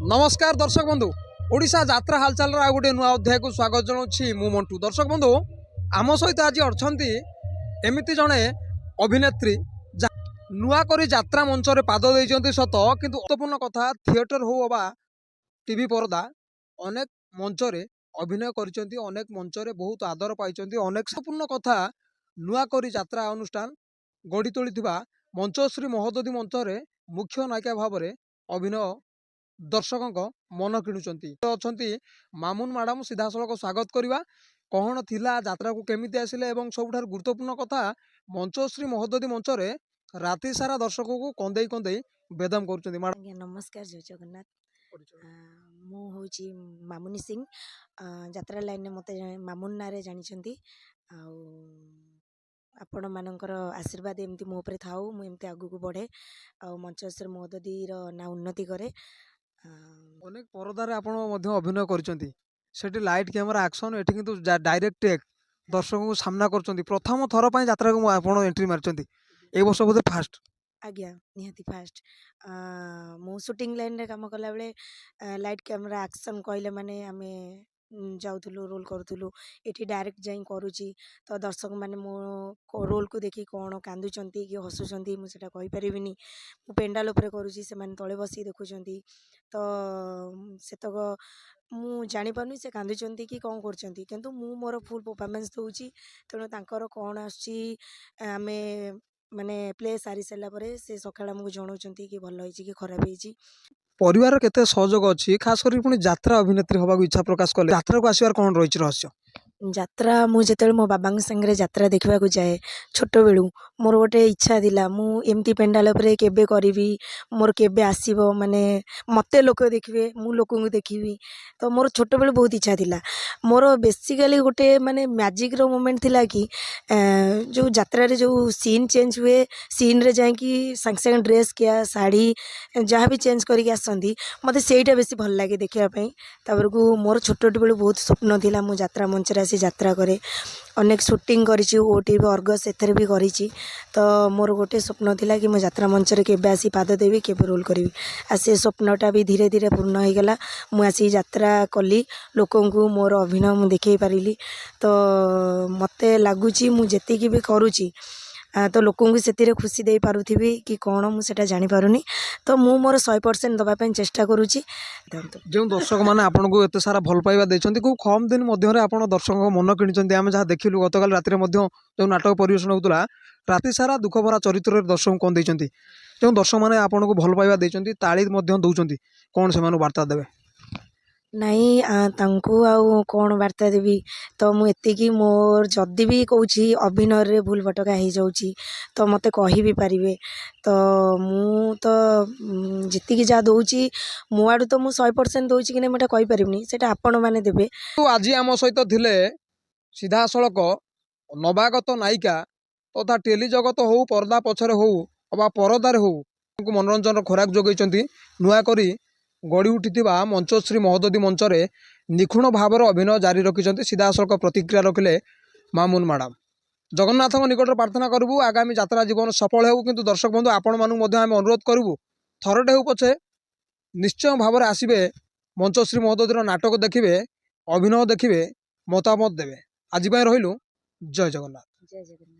ନମସ୍କାର ଦର୍ଶକ ବନ୍ଧୁ, ଓଡ଼ିଶା ଯାତ୍ରା ହାଲଚାଲର ଆଉ ଗୋଟିଏ ନୂଆ ଅଧ୍ୟାୟକୁ ସ୍ୱାଗତ ଜଣାଉଛି ମୁଁ ମଣ୍ଟୁ। ଦର୍ଶକ ବନ୍ଧୁ, ଆମ ସହିତ ଆଜି ଅଛନ୍ତି ଏମିତି ଜଣେ ଅଭିନେତ୍ରୀ ନୂଆ କରି ଯାତ୍ରା ମଞ୍ଚରେ ପାଦ ଦେଇଛନ୍ତି ସତ, କିନ୍ତୁ ଗୁରୁତ୍ୱପୂର୍ଣ୍ଣ କଥା, ଥିଏଟର ହଉ ଅବା ଟିଭି ପରଦା, ଅନେକ ମଞ୍ଚରେ ଅଭିନୟ କରିଛନ୍ତି, ଅନେକ ମଞ୍ଚରେ ବହୁତ ଆଦର ପାଇଛନ୍ତି। ଅନେକ ଗୁରୁତ୍ୱପୂର୍ଣ୍ଣ କଥା, ନୂଆ କରି ଯାତ୍ରା ଅନୁଷ୍ଠାନ ଗଢ଼ି ତୋଳିଥିବା ମଞ୍ଚଶ୍ରୀ ମହୋଦଧି ମଞ୍ଚରେ ମୁଖ୍ୟ ନାୟିକା ଭାବରେ ଅଭିନୟ ଦର୍ଶକଙ୍କ ମନ କିଣୁଛନ୍ତି ଅଛନ୍ତି ମାମୁନ ମ୍ୟାଡ଼ାମ। ସିଧାସଳଖ ସ୍ୱାଗତ କରିବା। କ'ଣ ଥିଲା, ଯାତ୍ରାକୁ କେମିତି ଆସିଲେ ଏବଂ ସବୁଠାରୁ ଗୁରୁତ୍ୱପୂର୍ଣ୍ଣ କଥା, ମଞ୍ଚଶ୍ରୀ ମହୋଦଧି ମଞ୍ଚରେ ରାତି ସାରା ଦର୍ଶକକୁ କନ୍ଦେଇ କନ୍ଦେଇ ବେଦମ କରୁଛନ୍ତି ମ୍ୟାଡ଼ାମ। ଆଜ୍ଞା ନମସ୍କାର, ଜୟ ଜଗନ୍ନାଥ। ମୁଁ ହେଉଛି ମାମୁନି ସିଂ। ଯାତ୍ରା ଲାଇନରେ ମୋତେ ମାମୁନ ନାଁରେ ଜାଣିଛନ୍ତି। ଆଉ ଆପଣମାନଙ୍କର ଆଶୀର୍ବାଦ ଏମିତି ମୋ ଉପରେ ଥାଉ, ମୁଁ ଏମିତି ଆଗକୁ ବଢ଼େ ଆଉ ମଞ୍ଚେଶ୍ୱର ମହୋଦଧିର ନାଁ ଉନ୍ନତି କରେ। ଅନେକ ପରଦାରେ ଆପଣ ମଧ୍ୟ ଅଭିନୟ କରିଛନ୍ତି, ସେଠି ଲାଇଟ୍ କ୍ୟାମେରା ଆକ୍ସନ୍, ଏଠି କିନ୍ତୁ ଡାଇରେକ୍ଟ ଟେକ୍ ଦର୍ଶକଙ୍କୁ ସାମ୍ନା କରୁଛନ୍ତି। ପ୍ରଥମ ଥର ପାଇଁ ଯାତ୍ରାକୁ ମୁଁ ଆପଣ ଏଣ୍ଟ୍ରି ମାରିଛନ୍ତି ଏଇ ବର୍ଷ ବୋଧେ ଫାଷ୍ଟ? ଆଜ୍ଞା, ନିହାତି ଫାଷ୍ଟ। ମୁଁ ସୁଟିଂ ଲାଇନ୍ରେ କାମ କଲାବେଳେ ଲାଇଟ୍ କ୍ୟାମେରା ଆକ୍ସନ୍ କହିଲେ ମାନେ ଆମେ ଯାଉଥିଲୁ, ରୋଲ୍ କରୁଥିଲୁ। ଏଠି ଡାଇରେକ୍ଟ ଯାଇ କରୁଛି, ତ ଦର୍ଶକମାନେ ମୋ ରୋଲ୍କୁ ଦେଖି କ'ଣ କାନ୍ଦୁଛନ୍ତି କି ହସୁଛନ୍ତି, ମୁଁ ସେଇଟା କହିପାରିବିନି। ମୁଁ ପେଣ୍ଡାଲ ଉପରେ କରୁଛି, ସେମାନେ ତଳେ ବସିକି ଦେଖୁଛନ୍ତି, ତ ସେତକ ମୁଁ ଜାଣିପାରୁନି ସେ କାନ୍ଦୁଛନ୍ତି କି କ'ଣ କରୁଛନ୍ତି। କିନ୍ତୁ ମୁଁ ମୋର ଫୁଲ୍ ପରଫର୍ମାନ୍ସ ଦେଉଛି, ତେଣୁ ତାଙ୍କର କ'ଣ ଆସୁଛି, ଆମେ ମାନେ ପ୍ଲେ ସାରି ସାରିଲା ପରେ ସେ ସକାଳେ ଆମକୁ ଜଣାଉଛନ୍ତି କି ଭଲ ହେଇଛି କି ଖରାପ ହେଇଛି। ପରିବାର କେତେ ସହଯୋଗ ଅଛି, ଖାସ କରି ପୁଣି ଯାତ୍ରା ଅଭିନେତ୍ରୀ ହେବାକୁ ଇଚ୍ଛା ପ୍ରକାଶ କଲେ, ଯାତ୍ରାକୁ ଆସିବାର କ'ଣ ରହିଛି ରହସ୍ୟ? ଯାତ୍ରା, ମୁଁ ଯେତେବେଳେ ମୋ ବାବାଙ୍କ ସାଙ୍ଗରେ ଯାତ୍ରା ଦେଖିବାକୁ ଯାଏ ଛୋଟବେଳୁ, ମୋର ଗୋଟେ ଇଚ୍ଛା ଥିଲା, ମୁଁ ଏମିତି ପେଣ୍ଡାଲ ଉପରେ କେବେ କରିବି, ମୋର କେବେ ଆସିବ, ମାନେ ମୋତେ ଲୋକ ଦେଖିବେ, ମୁଁ ଲୋକଙ୍କୁ ଦେଖିବି। ତ ମୋର ଛୋଟବେଳୁ ବହୁତ ଇଚ୍ଛା ଥିଲା। ମୋର ବେସିକାଲି ଗୋଟେ ମାନେ ମ୍ୟାଜିକ୍ର ମୋମେଣ୍ଟ ଥିଲା କି ଯେଉଁ ଯାତ୍ରାରେ ଯେଉଁ ସିନ୍ ଚେଞ୍ଜ ହୁଏ, ସିନ୍ରେ ଯାଇକି ସାଙ୍ଗେ ସାଙ୍ଗେ ଡ୍ରେସ୍ କିଆ ଶାଢ଼ୀ ଯାହା ବି ଚେଞ୍ଜ କରିକି ଆସନ୍ତି, ମୋତେ ସେଇଟା ବେଶୀ ଭଲ ଲାଗେ ଦେଖିବା ପାଇଁ। ତାପରକୁ ମୋର ଛୋଟବେଳୁ ବହୁତ ସ୍ୱପ୍ନ ଥିଲା ମୁଁ ଯାତ୍ରା ମଞ୍ଚରେ ଆସି ଯାତ୍ରା କରେ। ଅନେକ ସୁଟିଂ କରିଛି, ଓଟିଭି, ଅର୍ଗସ୍, ଏଥିରେ ବି କରିଛି। ତ ମୋର ଗୋଟେ ସ୍ୱପ୍ନ ଥିଲା କି ମୁଁ ଯାତ୍ରା ମଞ୍ଚରେ କେବେ ଆସି ପାଦ ଦେବି, କେବେ ରୋଲ୍ କରିବି। ଆଉ ସେ ସ୍ୱପ୍ନଟା ବି ଧୀରେ ଧୀରେ ପୂର୍ଣ୍ଣ ହେଇଗଲା। ମୁଁ ଆସି ଯାତ୍ରା କଲି, ଲୋକଙ୍କୁ ମୋର ଅଭିନୟ ମୁଁ ଦେଖେଇ ପାରିଲି। ତ ମୋତେ ଲାଗୁଛି ମୁଁ ଯେତିକି ବି କରୁଛି, ତ ଲୋକଙ୍କୁ ସେଥିରେ ଖୁସି ଦେଇପାରୁଥିବି କି କ'ଣ, ମୁଁ ସେଇଟା ଜାଣିପାରୁନି। ତ ମୁଁ ମୋର 100% ଦେବା ପାଇଁ ଚେଷ୍ଟା କରୁଛି। ଯେଉଁ ଦର୍ଶକମାନେ ଆପଣଙ୍କୁ ଏତେ ସାରା ଭଲ ପାଇବା ଦେଇଛନ୍ତି, ଖୁବ୍ କମ୍ ଦିନ ମଧ୍ୟରେ ଆପଣ ଦର୍ଶକଙ୍କ ମନ କିଣିଛନ୍ତି। ଆମେ ଯାହା ଦେଖିଲୁ ଗତକାଲି ରାତିରେ ମଧ୍ୟ ଯେଉଁ ନାଟକ ପରିବେଷଣ ହେଉଥିଲା, ରାତି ସାରା ଦୁଃଖ ଭରା ଚରିତ୍ରରେ ଦର୍ଶକଙ୍କୁ କ'ଣ ଦେଇଛନ୍ତି। ଯେଉଁ ଦର୍ଶକମାନେ ଆପଣଙ୍କୁ ଭଲ ପାଇବା ଦେଇଛନ୍ତି, ତାଳି ମଧ୍ୟ ଦେଉଛନ୍ତି, କ'ଣ ସେମାନଙ୍କୁ ବାର୍ତ୍ତା ଦେବେ? ନାଇଁ, ତାଙ୍କୁ ଆଉ କ'ଣ ବାର୍ତ୍ତା ଦେବି? ତ ମୁଁ ଏତିକି, ମୋର ଯଦି ବି କହୁଛି ଅଭିନୟରେ ଭୁଲ ଭଟକା ହେଇଯାଉଛି, ତ ମୋତେ କହି ବି ପାରିବେ। ତ ମୁଁ ତ ଯେତିକି ଯାହା ଦେଉଛି ମୋ ଆଡ଼ୁ, ତ ମୁଁ 100% ଦେଉଛି କି ନାହିଁ ମୁଁ ଏଇଟା କହିପାରିବିନି, ସେଇଟା ଆପଣମାନେ ଦେବେ। ଆଜି ଆମ ସହିତ ଥିଲେ ସିଧାସଳଖ ନବାଗତ ନାୟିକା ତଥା ଟେଲି ଜଗତ ହଉ, ପରଦା ପଛରେ ହଉ ଅବା ପରଦାରେ ହଉ, ମନୋରଞ୍ଜନର ଖୋରାକ ଯୋଗାଇଛନ୍ତି। ନୂଆ କରି ଗଢ଼ି ଉଠିଥିବା ମଞ୍ଚଶ୍ରୀ ମହୋଦଧି ମଞ୍ଚରେ ନିଖୁଣ ଭାବରେ ଅଭିନୟ ଜାରି ରଖିଛନ୍ତି। ସିଧାସଳଖ ପ୍ରତିକ୍ରିୟା ରଖିଲେ ମାମୁନ ମ୍ୟାଡ଼ାମ। ଜଗନ୍ନାଥଙ୍କ ନିକଟରେ ପ୍ରାର୍ଥନା କରିବୁ ଆଗାମୀ ଯାତ୍ରା ଜୀବନ ସଫଳ ହେଉ। କିନ୍ତୁ ଦର୍ଶକ ବନ୍ଧୁ, ଆପଣମାନଙ୍କୁ ମଧ୍ୟ ଆମେ ଅନୁରୋଧ କରିବୁ, ଥରଟେ ହେଉ ପଛେ ନିଶ୍ଚୟ ଭାବରେ ଆସିବେ, ମଞ୍ଚଶ୍ରୀ ମହୋଦଧିର ନାଟକ ଦେଖିବେ, ଅଭିନୟ ଦେଖିବେ, ମତାମତ ଦେବେ। ଆଜି ପାଇଁ ରହିଲୁ, ଜୟ ଜଗନ୍ନାଥ। ଜୟ ଜଗନ୍ନାଥ।